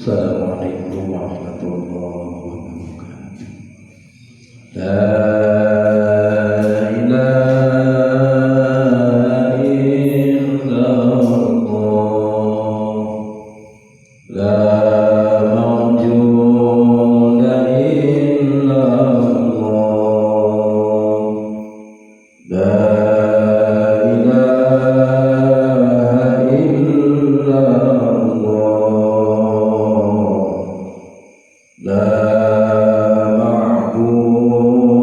Assalamualaikum warahmatullahi wabarakatuh. La ilaha illallah, la mawjuda illallah, la ilaha illallah, la ma'budu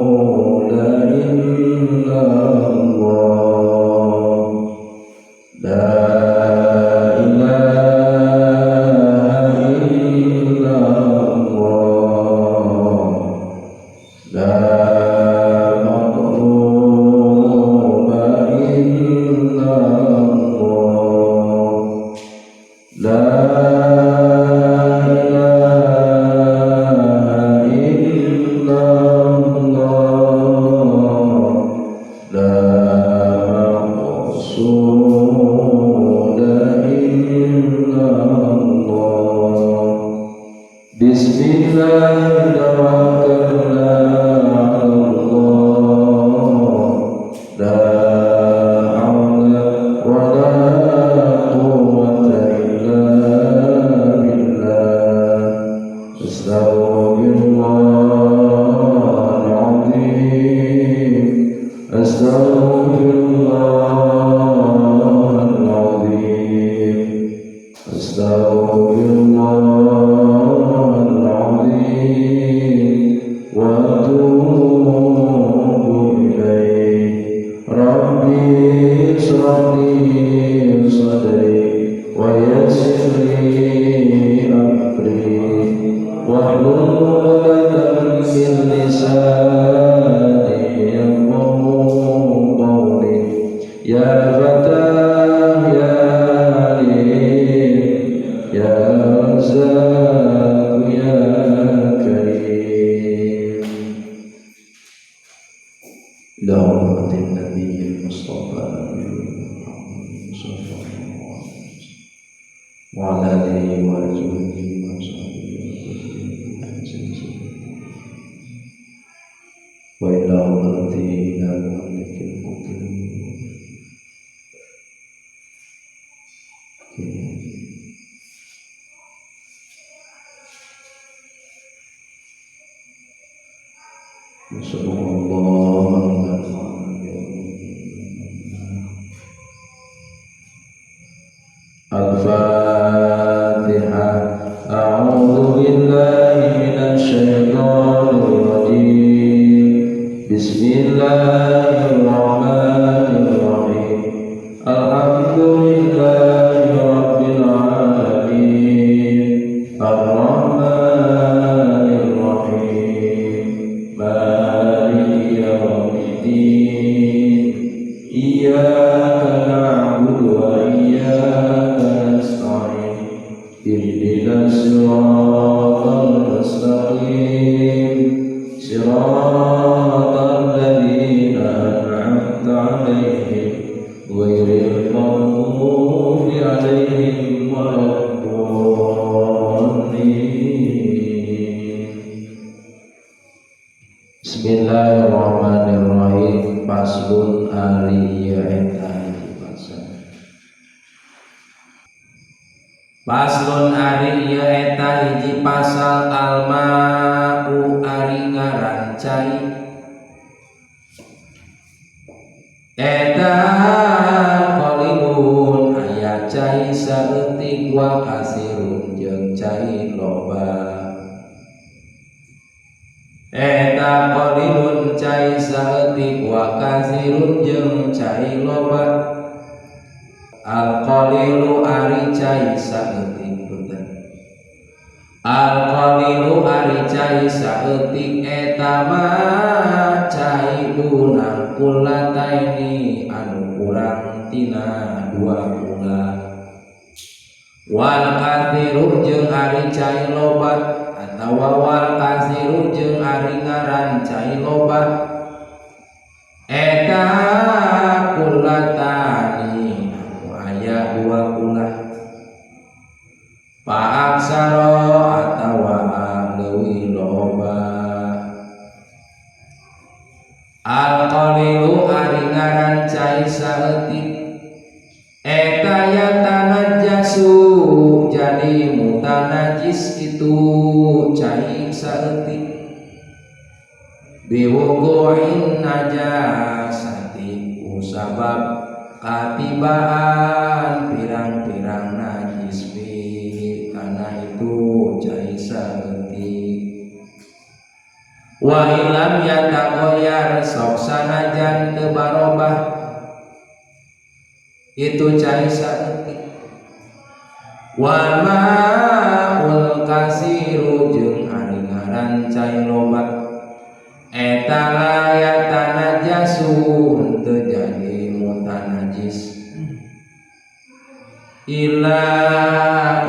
illallah, la ilaha illallah, la matluba illallah, la ilaha illallah, la maqsuda illallah. Bismillah tawakkalna 'ala Allah, la hawla wa la quwwata illa billah. Astaghfirullahal azim, astaghfirullahal azim, astaghfirullahal azim wa atubu ilaih. Rabbi ishrah li sadri wa yassir li amri wahlul 'uqdatam min lisani yafqahu qawli. Ya Fatah, ya Alim, ya Razzaq, ya Karim. Ila hurmatin Nabiyil Mustafa Muhammad sallallahu alaihi wasallam wa ala alihi wa azwajihi wa sahbihi wa ila hadrati ila muallikil qutb. Al-Fatihah. A'udzu billahi minasy syaithanir rajim. Bismillahirrahmanirrahim. Alhamdulillahi rabbil alamin. Arrahmanir rahim. Maliki yaumiddin. Iyyaka na'budu wa iyyaka nasta'in. Ihdinas siratal mustaqim. Siratal ladzina an'amta 'alaihim ghairil maghdubi 'alaihim waladdallin. Bismillahirrahmanirrahim. Faslun ari ieu eta hiji pasal. Faslun ari ieu eta hiji pasal. Alma'u ari ngaran cai eta qalilun aya cai saeutik wa kasirun jeung cai loba. Eta qalilun cai saeutik wa kasirun jeung cai loba. Al qalilu ari cai saeutik punten. Al qalilu ari cai saeutik eta mah cai dunang kulataini anu kurang tina dua kula. Wal kathiru jeung ari cai loba atawa wal kathiru jeung ari ngaran cai loba eta kulatani anu aya dua kula. Fa'aksara loba. Al qalilu ari ngaran cai saeutik eta yatanajjasu jadi mutanajis itu cai saeutik biwuqu'in najasati ku sabab katibaan pirang-pirang najis bi kana itu cai saeutik. Wa ilam yataghayyar sok sanajan teu barobah itu cai saeutik. Wa ma'ul kasiru jeung ari ngaran cai loba eta la yatanajjasu teu jadi mutanajis illa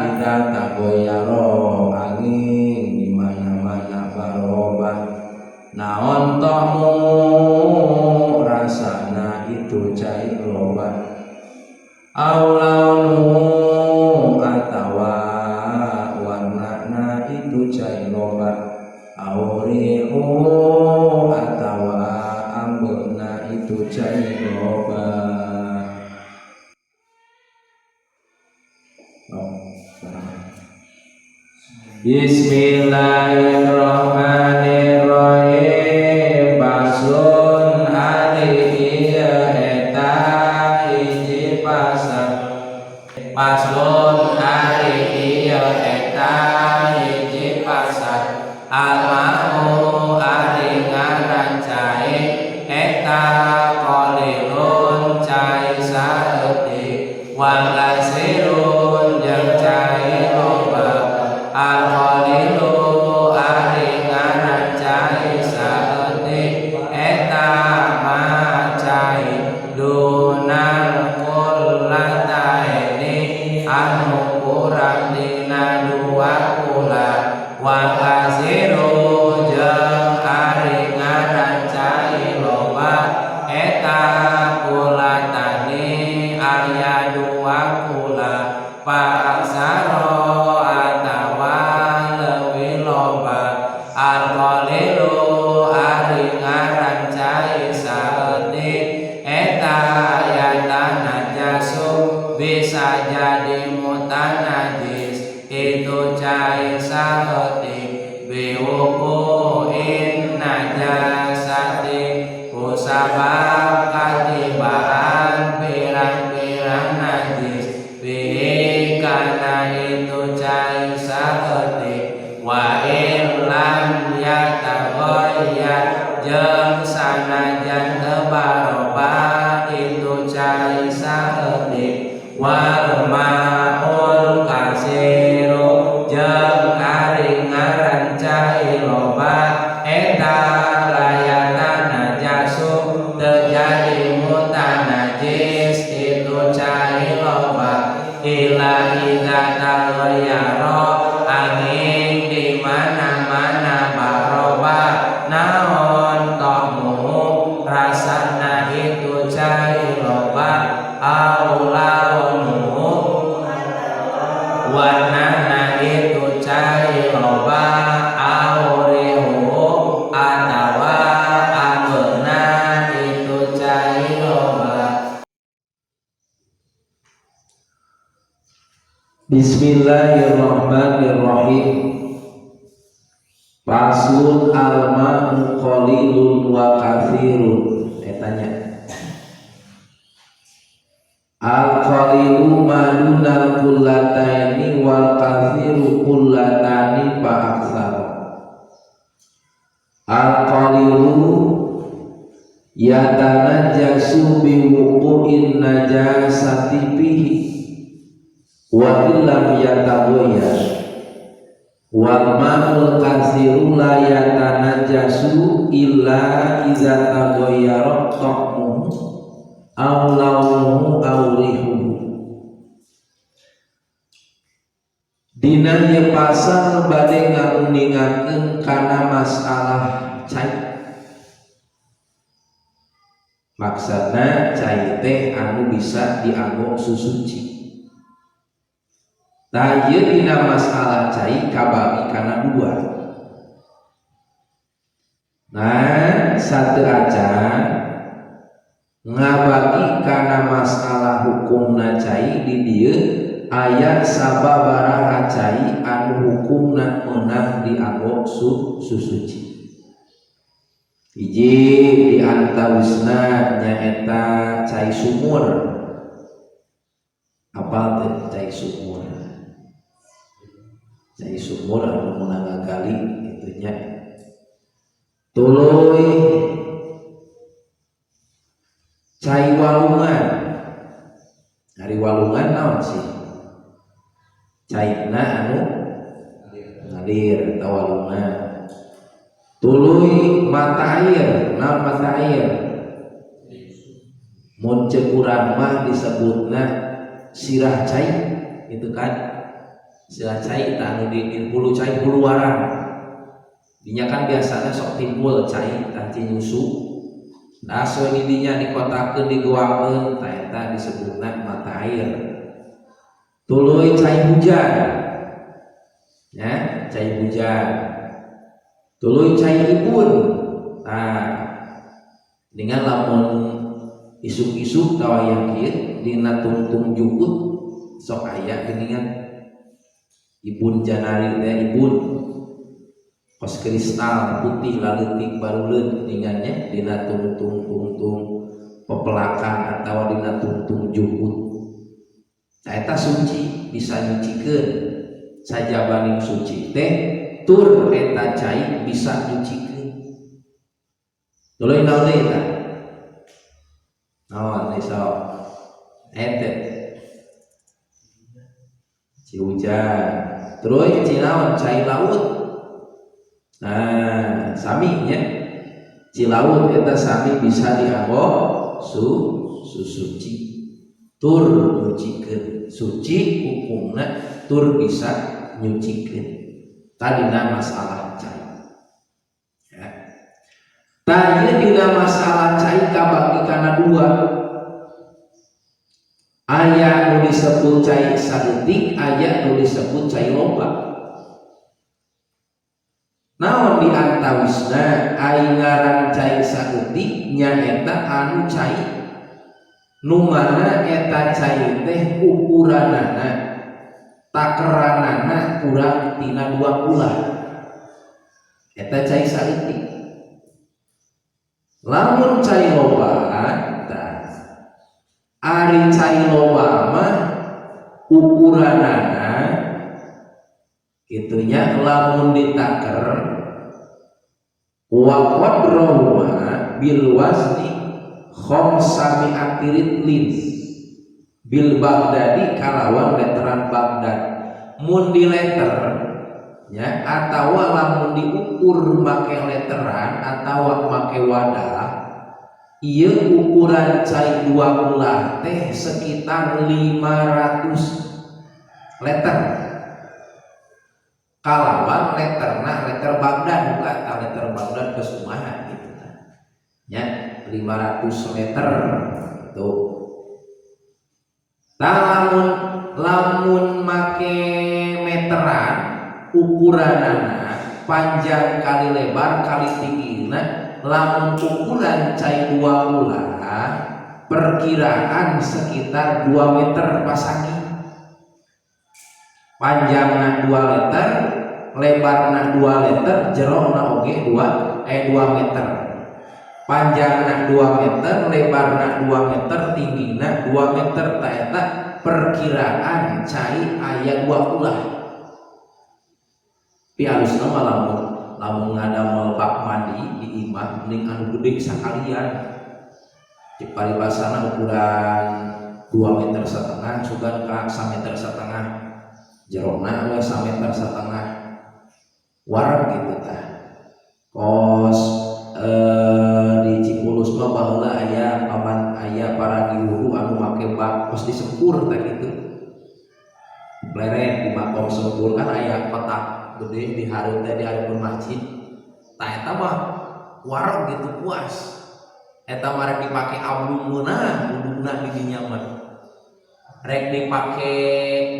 idza taghayyara angin di mana-mana barobah naon tohmu rasana itu cai loba au launu atawa warnana itu cai loba au rihu atawa ambeuna itu cai loba. Bismillahirrahmanirrahim. Faslun ari ieu eta hiji pasal. Faslun ari ieu eta hiji pasal. Al-ma'u ari ngaran cai eta qalilun cai saeutik wal kasirun jeung cai loba. Al-qalilu ari ngaran cai saeutik eta ma cai dunal kullataini anu kurang dina dua kula wa kasiru jeung ari ngaran cai loba eta kulatani aya dua kula paksaro atawa leuwih loba. Al-qalilu ari ngaran cai saeutik eta yatanajjasu bisa jadi mutanajis itu cai saeutik biwuqu'in najasati ku sabab katibaan pirang-pirang najis bihi kana itu cai saeutik wa illam yataghayyar jeung sanajan teu barobah itu cai saeutik wal ma'ul kasiru jeung ari ngaran cai loba eta layatanajjasu teu jadi mutanajis itu cai loba illa idza taghayyara angin di mana-mana barobah naon tohmu rasana itu cai loba au launuhu warnana itu cai loba au rihu atawa ageuna itu cai loba. Bismillahirrahmanirrahim. Faslun al-ma'u qalilun wa katsirun. Etanya al-qalilu ma dunal kullataini wal katsiru kullatani fa aktsar. Al-qalilu yatanajjasu biwuqu'in najasati fihi wa illam yataghayyar wal ma'ul katsiru la yatanajjasu illa idza taghayyara ta'muhu aw launuhu aw rihuhu. Dina ieu pasal bade ngaguningakeun kana masalah cai. Maksudna cai teh anu bisa dianggo susuci. Tah ieu dina masalah cai kabagi kana dua. Nah, sateuacan ngabagi kana masalah hukumna cai, di dieu aya sababaraha cai anu hukumna meunang dianggo susuci. Hiji di antawisna nyaeta cai sumur. Apa teh cai sumur? Cai sumur anu meunang ngagali itu nya. Tuluy cai walungan. Ari walungan naon sih? Caina anu ngalir atau walungan. Tuluy mata air. Naon mata air? Mun ceuk urang mah disebutna sirah cai itu kan, sirah cai tah anu di hulu cai, hulu warang dinya kan biasanya sok timbul cai tah, nyusu. Nah, so ini dinya dikotakeun, digewakeun, tah eta disebutna mata air. Tuluy cai hujan ya, cai hujan. Tuluy cai ibun. Nah, dengan lamun isuk-isuk tawayah kieu dina tungtung jukut sok aya geuningan ibun janari teh, ibun kos kristal putih laleutik baruleun geuningannya dina tungtung tungtung pepelakan atau dina tungtung jukut. Nah, eta suci, bisa nyucikeun. Sajabaning suci teh tur eta cai bisa nyucikeun. Tuluy naon deui eta? Naon deui sok? Eta ci hujan. Terus ci naon? Cai laut. Nah, sami nya. Ci laut eta sami bisa dianggo susuci. Tur nyucikeun. Suci hukumna tur bisa nyucikeun. Tadina masalah cai. Ya. Tadi dina masalah cai kabagi kana dua. Aya nu disebut cai saeutik, aya nu disebut cai loba. Naon di antawisna? Ai ngaran cai saeutik nyaeta anu cai nu mana eta cai teh ukuranana, takeranana kurang tina 2 kulah. Eta cai saeutik. Lamun cai loba tah, ari cai loba mah ukuranana itunya lamun ditaker wa qadrahuma bil wazni khamsami'ati ritlin bil Baghdadi, kalawan letteran Baghdad. Mun di letter ya atau lamun diukur make letteran atau make wadah, ieu ukuran cai 2 kulah teh sekitar 500 liter kalawan letterna letter Baghdad, bukan letter Baghdad ke kumaha gitu ya, 500 liter itu. Nah, lamun lamun make meteran, ukuranana panjang kali lebar kali tingginya, lamun ukuran cai 2 kulah perkiraan sekitar 2 meter pasagi. Panjangna 2 meter, lebarna 2 meter, jerona oge 2 meter. Panjangna 2 meter, lebarna 2 meter, tinggina 2 meter. Tah, eta perkiraan cai aya 2 kulah. Tapi alusna mah lamun lamun ngadamel bak mandi di imah mending anu gede sakalian. Cek paribasana ukuran 2 meter setengah sugan ka 1 meter setengah, jerona we 1 meter setengah, wareg gitu tah. Kos di Cipulus mah baheula aya paman, aya para guru anu make bak kos disempur tah gitu. Pleret di makom sempur kan aya kotak gede di hareup teh, di hareupeun masjid. Tah, eta mah wareg gitu, puas. Eta mah rek dipake ablum meunang wuduna di dinya mah, rek dipake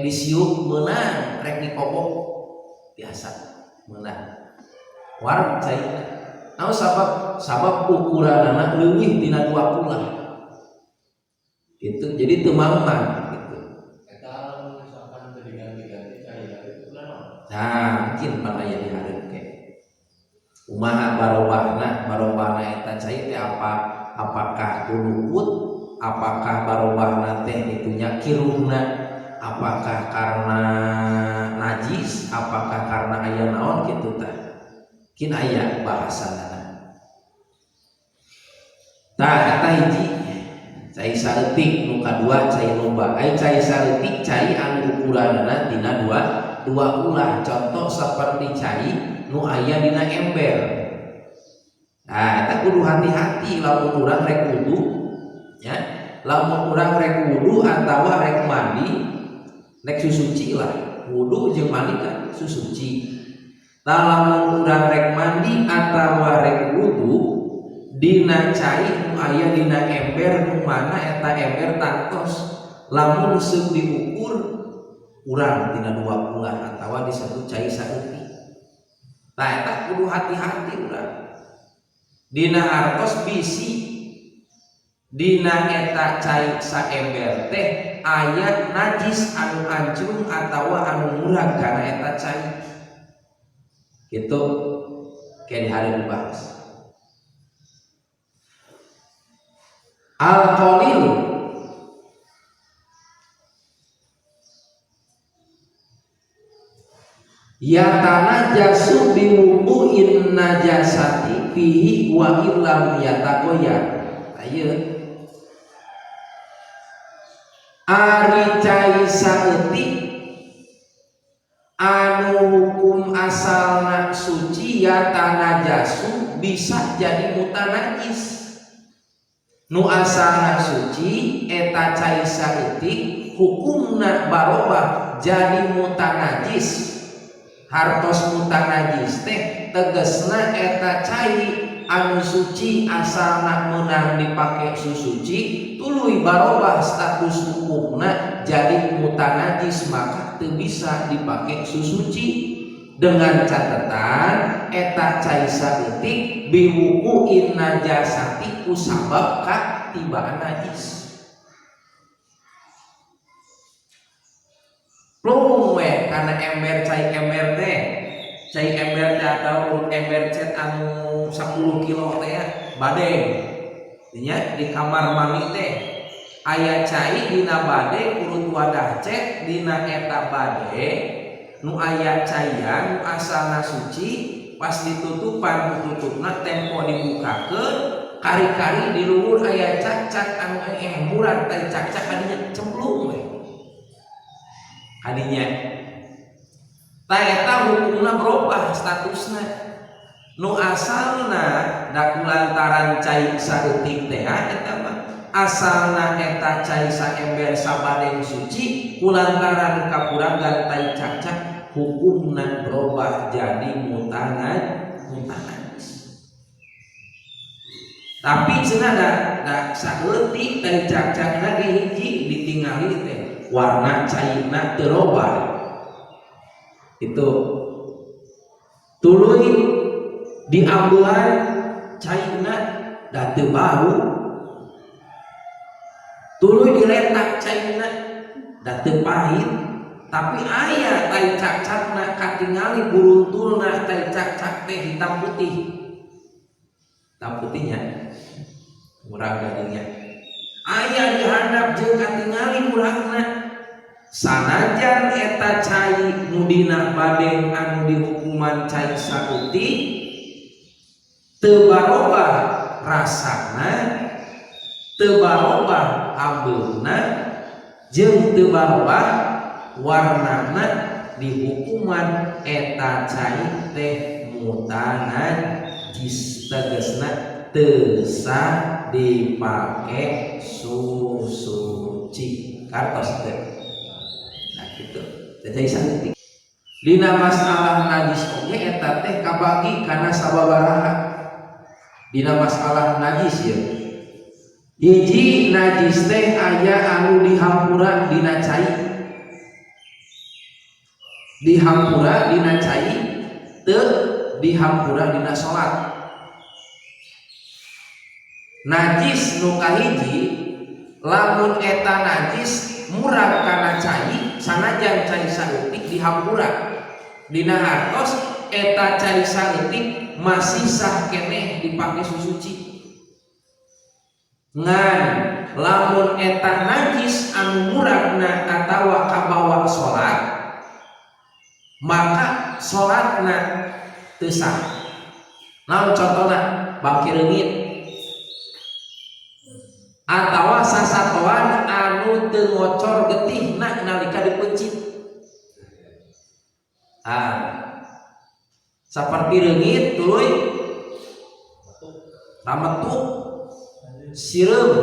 disiuk meunang, rek dikobok biasa meunang, wareg caina. Naon sabab sabab ukuranana leuwih tina dua kulah. Gitu. Jadi teu mangmang gitu. Eta lamun misalkan teu diganti-ganti cai itu kunaon? Nah, mungkin pan aya di hareup ke. Kumaha barobahna, barobahna eta cai teh apa? Apakah kulukut? Apakah barobahna teh itunya kiruhna? Apakah karena najis? Apakah karena aya naon kitu tah? Kin aya bahasanana. Tah eta hiji cai saeutik, nu kadua cai loba. Ai cai saeutik cai anu ukuranana tina dua ulah, contoh seperti cai nu aya dina ember. Nah, eta kudu hati-hati lamun urang rek wudu ya. Lamun urang rek wudu atawa rek mandi, rek susuci lah. Wudu jeung mandi kan susuci. Tah lamun urang rek mandi atawa rek wudu dina cai nu aya dina ember, nu mana eta ember tangtos lamun seuk diukur urang tina dua kulah atawa disebut cai saeutik. Tah eta kudu hati-hati urang. Dina hartos bisi dina eta cai saember teh aya najis anu ancung atawa anu murag kana eta cai. Gitu kayak di hari dibahas. Al-qalil yatanajasu biwudu'in najasati fihi wa illam yataghayyar. Ayeuna ari cai saeutik anu hukum asalna suci yatanajasu bisa jadi mutanajis. Nu asalna suci eta cai saeutik hukumna barobah jadi mutanajis. Hartos mutanajis teh tegesna eta cai anu suci asalna meunang dipake susuci tuluy barobah status hukumna jadi mutanajis, maka teu bisa dipake susuci. Dengan catatan eta cai saeutik biwukuin najasati ku sabab katibaan najis. Plung we kana ember cai ember teh, cai ember teh atau ember cet anu 10 kilo teh ya, badeng. Nya di kamar mandi teh aya cai dina bade urut wadah cet dina eta bade nu aya caian nu asalna suci pas ditutupan tutupna tempo dibukakeun kari-kari di luhur aya cakcak anu murah teh cakcak kadinya cemplung we kadinya. Tah eta hukumna berubah statusna. Nu asalna da kulantaran cai saeutik teh eta mah asalna eta cai saember sabadeng suci kulantaran kapurangan tai cakcak hukumna berubah jadi mutanajis. Tapi cenah da saeutik tai cakcakna ge hiji ditingali teh warna cairna teu robah. Itu tuluy diambelan cairna da teu bau, tuluy diletak cairna da teu pahit, tapi aya tai cakcakna katingali buruntulna tai cakcak teh hitam putih. Hitam putihnya murah gadingnya aya dihandap jeung katingali murahna. Sanajan eta cai nu dina badeng anu dihukuman cai saeutik teu barobah rasana, teu barobah ambeuna, jeung teu barobah warnana, dihukuman eta cai teh mutanajis, tegasna teu sah dipake susuci. Kartos teh. Nah gitu. Jadi saeutik. Dina masalah najis oge eta teh kabagi kana sababaraha. Dina masalah najis ya. Hiji najis teh aya anu dihampura dina cai. Dihampura dina cai teu dihampura dina salat. Najis nu kahiji, lamun eta najis murag kana cai, sanajan cai saeutik, dihampura, dina hartos eta cai saeutik masih sah keneh dipake susuci. Ngan lamun eta najis anu muragna atawa kabawa salat, maka salatna teu sah. Naon contohna? Bangke reungit atawa sasatoan anu teu ngocor getihna nalika dipeuncit. Ah, saperti reungit, tuluy rametuk, sireum,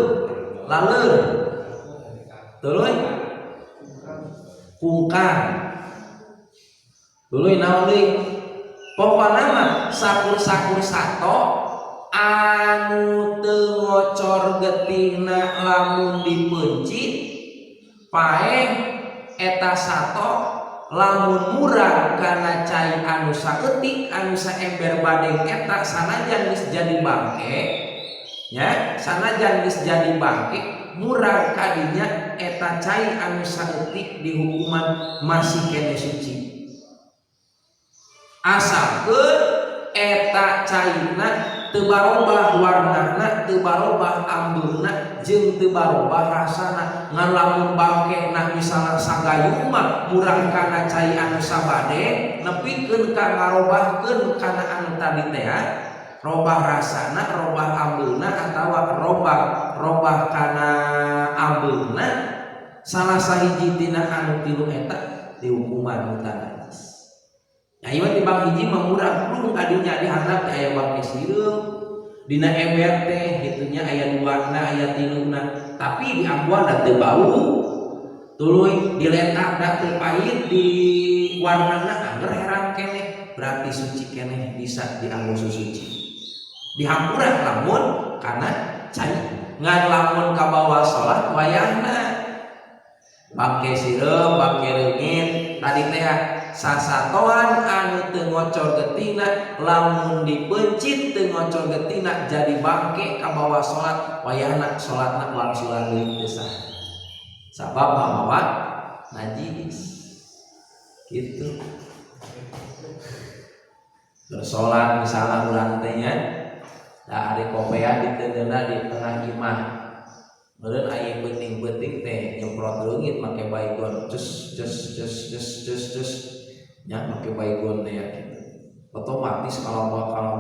laleur, tuluy kungkang, tuluy naon deui, pokona mah sakur-sakur sato anu teu ngocor getihna lamun dipeuncit, paeh eta sato lamun murag kana cai anu saeutik, anu saember badeng eta, sanajan geus jadi bangke nya, sanajan geus jadi bangke, murag kadinya eta cai anu saeutik dihukuman masih keneh suci, asalkeun eta caina teu barobah warnana, teu barobah ambeuna, jeung teu barobah rasana. Ngan lamun bangkena misalna sagayung mah murag kana cai anu sabade, nepikeun ka ngarobahkeun kana anu tadi teh, robah rasana, robah ambeuna, atawa robah robah kana ambeuna, salah sahiji tina anu tilu eta dihukuman najis. Nah, ieu tibang hiji mah murag plung kadinya, di handap teh aya bangke sireum dina ember teh kitu nya, aya duana, aya tiluna, tapi di ambuan da teu bau, tuluy diletak da teu pahit, di warnana angger herang keneh, berarti suci keneh, bisa dianggo susuci, dihampura lamun kana cai. Ngan lamun kabawa salat, wayahna bangke sireum, bangke reungit tadi teh, sasatoan anu teu ngocor getihna lamun dipeuncit, teu ngocor getihna, jadi bangke, kabawa salat, wayahna salatna wangsulan deui, teu sah, sabab mamawa najis gitu. Bersolat misalnya urang teh nya, da ari kopea diteundeuna di tengah imah. Meureun aya peuting-peuting teh nyemprot leungit make baygon, cus cus cus cus cus cus nya, make baygon teh ya gitu. Otomatis kalau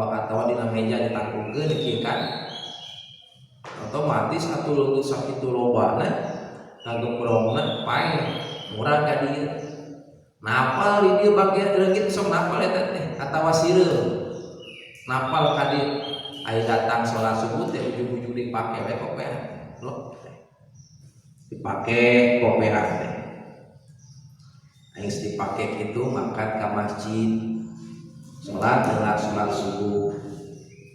atau dina meja ditangkungkeun kieu kan, otomatis atuh leungit sakitu lobana, ngagembrongna, paeh murag ka dieu. Napal di dieu bagian leungit, sok napal eta teh atawa sireum napal ka dieu. Aya datang sholat subuh teh ujug-ujug dipake we kopea loh, dipake kopea teh. Aing dipake kitu, mangkat ka masjid, salat heula, salat subuh.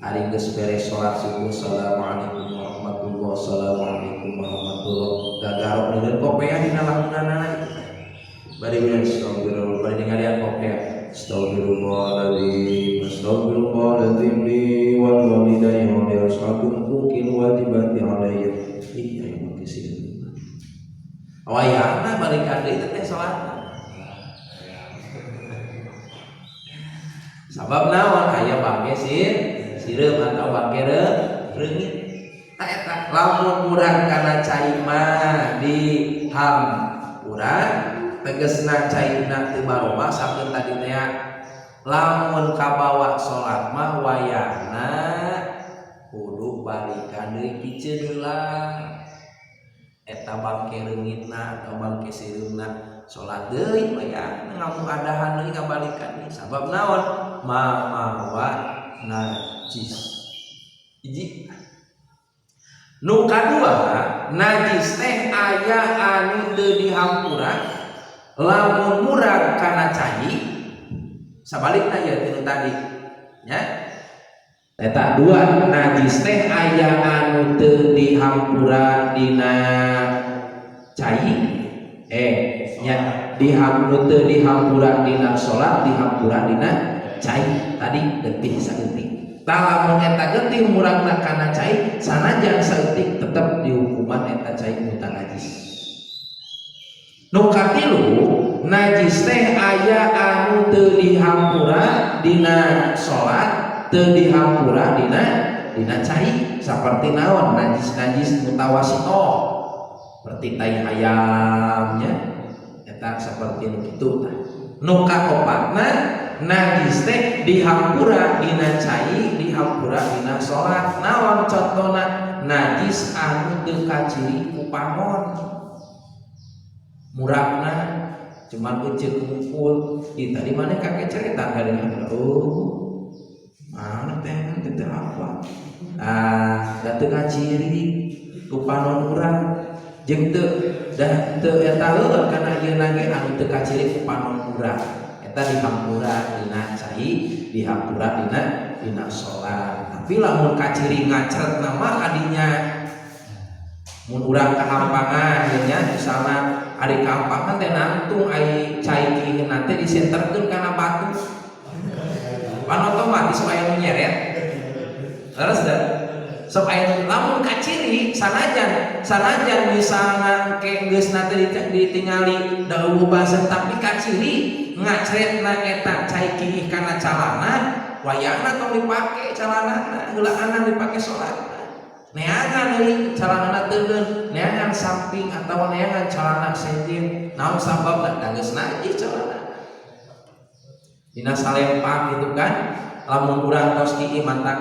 Ari geus beres salat subuh, "Assalamualaikum warahmatullahi, assalamualaikum warahmatullahi," gagarok neureun kopea dina lamunanana itu teh. Bari bilang astagfirullah, bari ningalian kopea, "Astagfirullahaladzim, astagfirullahaladzim li wal walidayya wa li ashabil huquqil wajibati alayya." Ih, aya make sireum. Wayahna balikan deui teh salatna. Sabab naon? Aya bangke sireum atau bangke reungit. Tah, eta lamun murag kana cai mah dihampura, tegesna caina teu barobah sakeun tadi teh. Lamun kabawa salat mah wayahna kudu balikan deui, piceun heula eta bangke reungitna atau bangke sireumna, salat deui wayahna, ngamuadahan deui, ngabalikan deui. Sabab naon? Mamawa najis. Hiji. Nu kadua, najis teh aya anu teu dihampura lamun murag kana cai, sabalikna ya tinu tadi nya. Eta dua, najis teh aya anu teu dihampura dina cai, nya diham nu teu dihampura dina salat, dihampura dina cai tadi, getih saeutik. Tah, lamun eta getih muragna kana cai, sanajan saeutik tetep dihukuman eta cai mutanajis. Nu katilu, najis teh aya anu teu dihampura dina salat, teu dihampura dina cai. Saperti naon? Najis-najis mutawasitoh seperti tai ayamnya eta, seperti nu kitu. Tah, nu kaopatna, najis teh dihampura dina cai, dihampura dina salat. Naon contona? Najis anu teu kaciri ku panon, muragna cuman eceuk kumpul di tadi mana kakek cerita kan, oh mana teh teh apa, ah da teu kaciri ku panon urang jeung teu da teu eta heueuh kana ieu ge anu teu kaciri ku panon urang, eta dihampura dina cai, dihampura dina salat. Tapi lamun kaciri ngacret nama kadinya, mun urang kahampangan nya, misalna ari kahampangan teh nangtung ai cai kieu nanti disenterkeun kana batu pan otomatis sok aya nu nyeret. Terus dah sok aya nu lamun kaciri, sanajan misalna ke geus nanti ditingali da euweuh baseuh, tapi kaciri ngacretna eta cai kiih kana calana, wayahna tong dipake calanana, heulaanna dipake salat. Neangan deui calanana teugeun, neangan samping atau neangan calana sejen. Naon sababna? Da geus najis calana. Dina salempang gitu kan, lamun urang tos kiih, mantak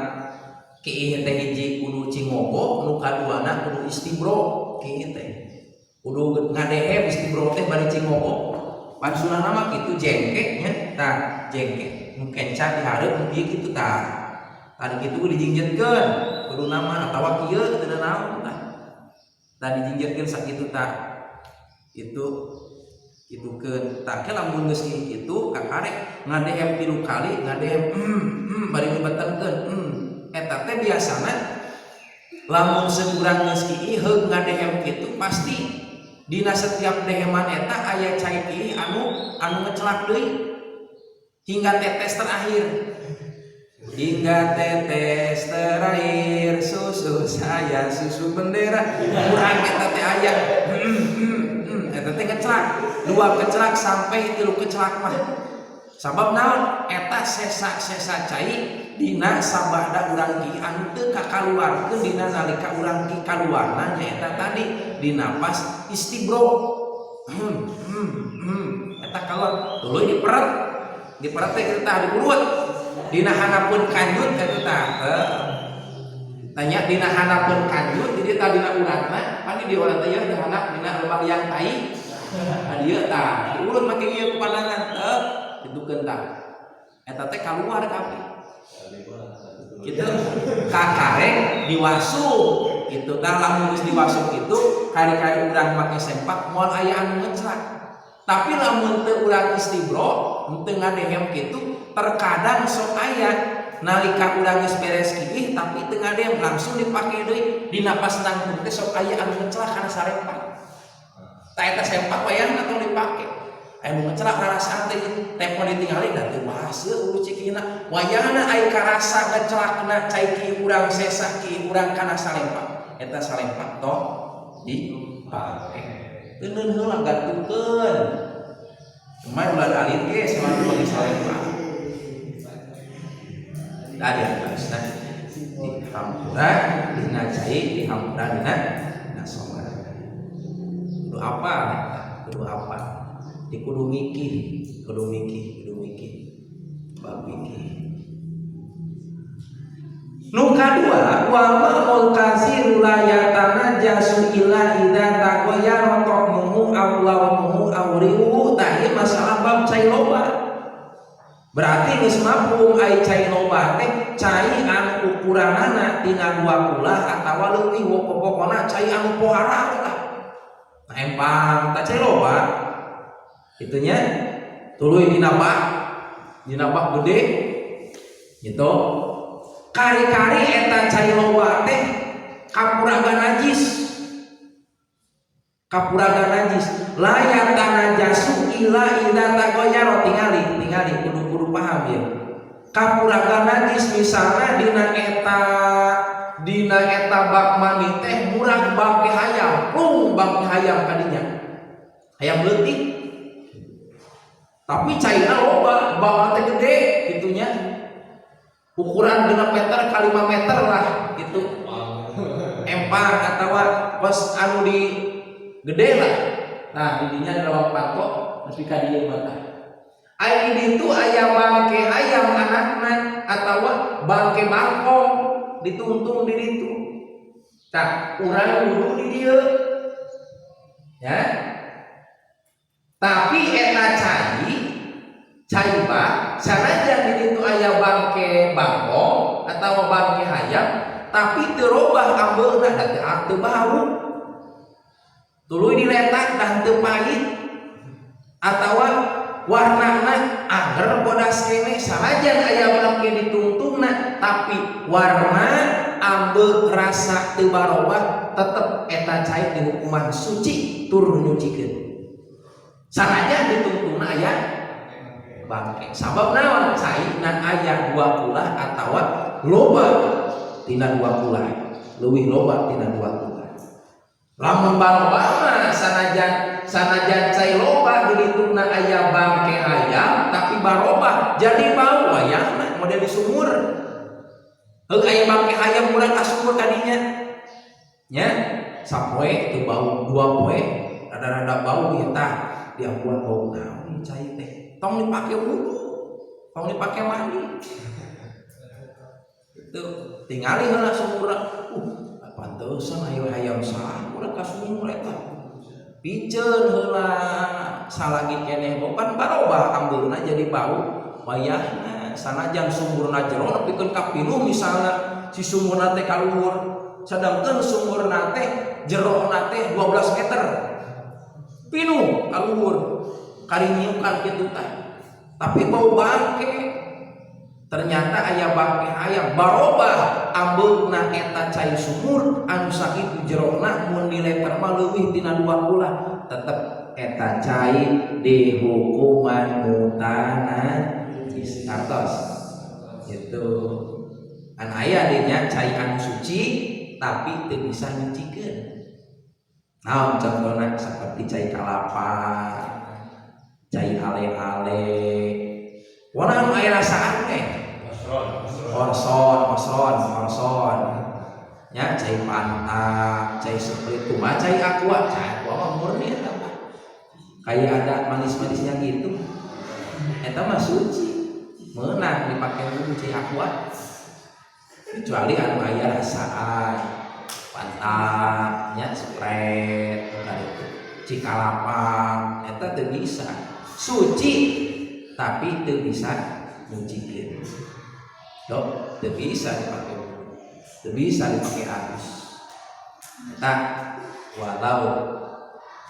kiih teh hiji kudu cingogo, nu kaduana kudu istibro. Kiih teh kudu ngadehem, istibro teh bari cingogo. Pan sunahna mah kitu, jengke nya. Tah, jengke nu kenca di hareup nu ieu kitu. Tah, tadi kitu dijingjetkeun kudu nama atawa kieu teu naon. Tah, tah dijingjetkeun sakitu. Tah, itu kitukeun. Tah ke lamun geus kitu kakarek ngadehem tilu kali, ngadehem bari ngebetenkeun. Eta teh biasana lamun seurang geus kiih heug ngadehem kitu, pasti dina setiap deheman eta aya cai kiih anu ngecelak deui hingga tetes terakhir. Hingga tetes terakhir susu saya, susu bendera kurang, eta teh aya eta teh kecelak dua kecelak sampai tilu kecelak mah. Sabab naon? Eta sesa-sesa cai dina sabada urang ki anu teu kakaluarkeun dina nalika urang ki kaluarna, nyaeta tadi dina pas istibro eta keluar, tuluy diperet. Diperet teh kita diurut dina handapeun kanjut eta tah. Tanya dina handapeun kanjut, jadi tah dina uratna pan di urang teh di handap dina lemah liang tai. Nah, dieu tah diurut make ieu ku pandangan teh ditukeun. Tah, eta teh kaluar kabeh gitu, kakarek diwasuk gitu. Tah, lamun geus diwasuk itu kari-kari urang make sempak moal aya anu ngeclak. Tapi lamun teu urang istibro, teu ngadehem kitu, terkadang sok aya nalika urang geus beres kiih tapi teu ngadehem, langsung dipake deui, dina pas nangtung teh sok aya anu ngecelak kana sarempak. Tah, eta sempak wayahna tong dipake. Aya nu ngecelak rarasaan teh tempo ditingali da teu baseuh ulu cikina. Wayahna aya karasa ngecelakna cai kiih urang, sesa kiih urang kana salempak, eta salempak tong dipake. Teuneun heula, gantungkeun. Kemarin ulah alit ge selalu bagi salempak. Tadi harusna dihampura dina cai, dihampura dina salat. Kudu apa eta? Kudu apa di kudu mikir, kudu mikir, kudu mikir bab mikir. Nu kadua, wa ma'ul katsiru la yatanajjasu illa idza taghayyara ta'muhu aw launuhu aw rihuhu. Tah, ieu masalah bab cai loba. Berarti geus mafhum ai cai loba teh cai anu ukuranana tina dua kulah atawa leuwih, pokokna cai anu pohara lah. Nah, empang tah cai loba. Itunya tuluy dina bak, dina bak gede gitu. Kari-kari eta cai loba teh kapuraga najis, kapuraga najis. La yatanajjasu illa idza taghayyara. Tingali, tingali, kudu kudu paham ya. Kapuragan najis, misalnya dina eta bak mandi teh murag bangke hayam, plung bangke hayam kadinya, hayam leutik, tapi caina loba, bak teh gede gitunya, ukuran 6 meter kali 5 meter lah gitu, empang atau pas anu di gede lah. Nah, didinya di lawang panto nepi ka dieu mah. Aya di ditu aya bangke hayam anakna atau bangke bangkong ditungtung di ditu. Tah, urang wudu di dieu ya, tapi eta cai, cai bak, sanajan di ditu aya bangke bangkong atau bangke hayam, tapi teu robah ambeuna da teu bau, tuluy diletak dan teu pahit atawa warnana angger bodas keneh, sanajan aya bangke ditungtungna, tapi warna, ambeu, rasa teu barobah, tetep eta cai dihukuman suci tur nyucikeun sanajan ditungtungna aya bangke. Sabab naon? Cai na aya dua kulah atawa loba tina dua kulah, leuwih loba tina dua kulah. Lamun barobah mah, sanajan sanajan cai loba ditungna aya bangke hayam, tapi barobah jadi bau, wayahna model di sumur. Heuk, aya bangke hayam murag ka sumur kadinya nya, sapoe teu bau, dua poe rada-rada bau ya. Tah, diambuan bau naon cai teh, tong dipake wudu, tong dipake mandi. Itu tingali heula sumur, pantesan ayo hayam saha murag ka sumur eta. Piceun heula salagi keneh pan barobah ambeuna jadi bau, wayahna sanajan sumurna jero nepikeun ka pinuh. Misalna si sumurna teh kaluhur, sedangkan sumurna teh jerona teh 12 meter, pinuh kaluhur, karinyiukan kitu tah, tapi bau bangke, ternyata aya bangke hayam, barobah ambeuna eta cai sumur anu sakitu jerona, mun dileter mah leuwih tina dua kulah, tetep eta cai dihukuman mutanajis. Kartos itu an aya dinya cai anu suci tapi teu bisa nyucikeun. Naon contohna? Seperti cai kalapa, cai ale-ale, warna anu aya rasaan teh, orson, orson, orson ya, cai Fanta, cai Sprite mah, cai Aqua. Cai Aqua mah murni eta mah kayak ada manis-manisnya gitu, eta mah suci, menang dipakai dulu cai Aqua, kecuali anu aya rasaan, Fanta nya, Sprite itu, Cikalapa, eta teu bisa. Suci tapi teu bisa nyucikeun, dok, teu bisa dipakai, teu bisa dipakai adus eta. Walau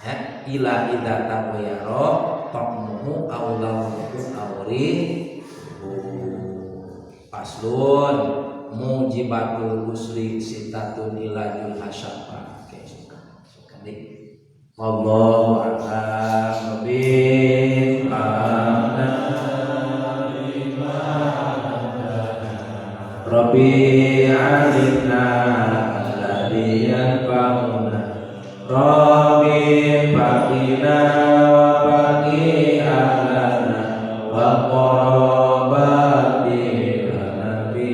ya ila idza taghayyara ta'muhu aw launuhu aw rihuhu. Faslun mujibatul ghusli sittatun ilajul hasyafa. Oke, suka suka nih. Wallahu a'lam bi. Rabbi alimna alladhi yanfa'una, Rabbi faqina wa faqi ahlana wa qarabatina fi.